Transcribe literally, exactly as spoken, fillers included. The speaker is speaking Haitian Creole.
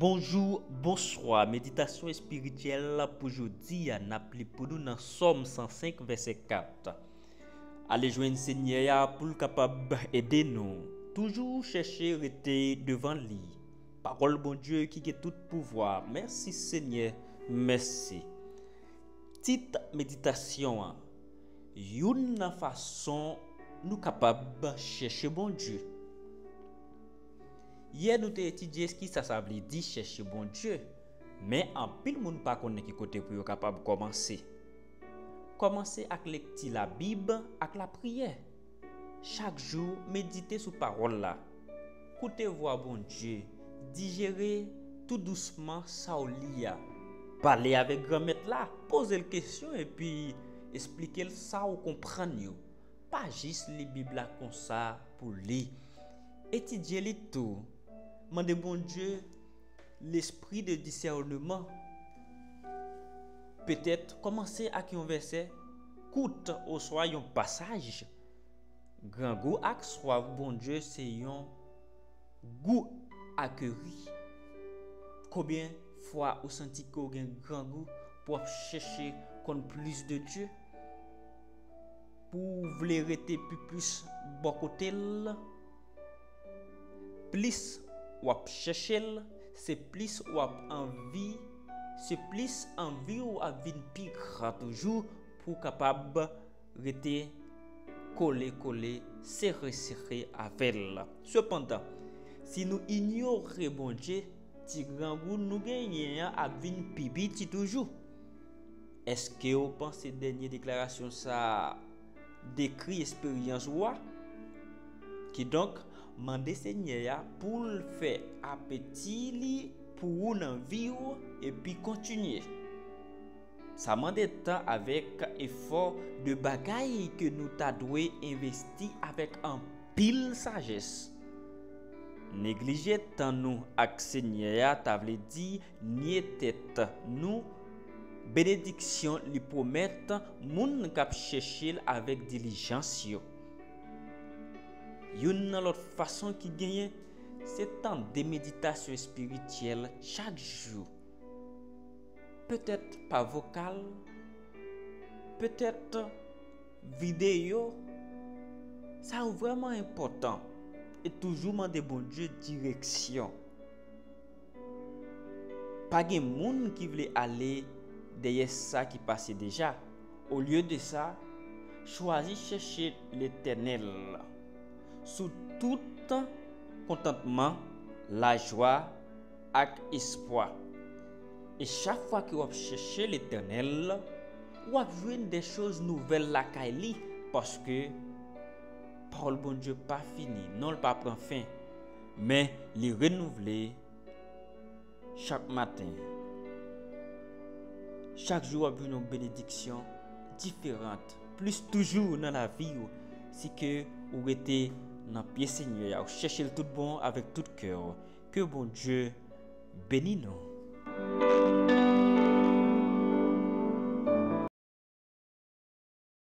Bonjou, bonswa. Meditasyon espirityèl pou jodi a, n ap li pou nou nan Sòm san senk, vèsè kat. Ale jwenn Senyè a pou l kapab ede nou. Toujou chèche rete devan li. Pawòl Bondye ki gen tout pouvwa. Mèsi, Senyè. Mèsi. Tit meditasyon an: Youn nan fason nou kapab chèche Bondye. Yè, nou te etidye kisa sa vle di chèche Bondye, men anpil moun pa konnen ki kote pou yo kapab kòmanse. Kòmanse ak lekti Labib ak lapriyè. Chak jou, medite sou pawòl la. Koute vwa Bondye. Dijere tou dousman sa w li a. Pale avèk Granmèt la. Poze l kesyon epi esplike l sa w konprann yo. Pa jis li Bib la konsa pou li. Etidye li tou. Mande Bondye lespri de disèneman. Petèt kòmanse ak yon vèsè kout oswa yon pasaj. Grangou ak swaf Bondye se yon gou akeri. Konbyen fwa ou santi ke w gen grangou pou w ap chèche konn plis de Dye? Pou w vle rete pi plis bò kote l? Plis w ap chèche l, se plis w ap anvi, se plis anvi w ap vin pi gran toujou pou w kapab rete kole kole, sere sere avè l. Sepandan, si nou inyore Bondye, ti grangou nou genyen an ap vin pi piti toujou. Èske w panse dènye deklarasyon sa a dekri esperyans ou a? Kidonk, mande Senyè a pou l fè apeti li pou ou nan vi w epi kontinye. Sa mande tan avèk efò, de bagay ke nou ta dwe envesti avèk anpil sajès. Neglije tan nou ak Senyè a ta vle di nye tèt nou benediksyon li pwomèt moun k ap chèche l avèk dilijans yo. Youn nan lòt fason ki genyen, se tande meditasyon espirityèl chak jou. Petèt pa vokal, petèt videyo. Sa yo vrèman enpòtan. E toujou mande Bondye direksyon. Pa gen moun ki vle ale dèyè sa ki pase deja. Olye de sa, chwazi chèche Letènèl sou tout kontantman, lajwa ak espwa. E chak fwa ke w ap chèche Letènèl, w ap jwenn de choz nouvèl lakay li, paske pawòl Bondye pa fini, non, l pa pran fen, men li renouvle chak maten. Chak jou w ap jwenn yon benediksyon diferan, plis toujou nan lavi w, si ke ou rete nan pye Senyè a, ou chèche l tout bon avèk tout kè w. Ke Bondye beni nou.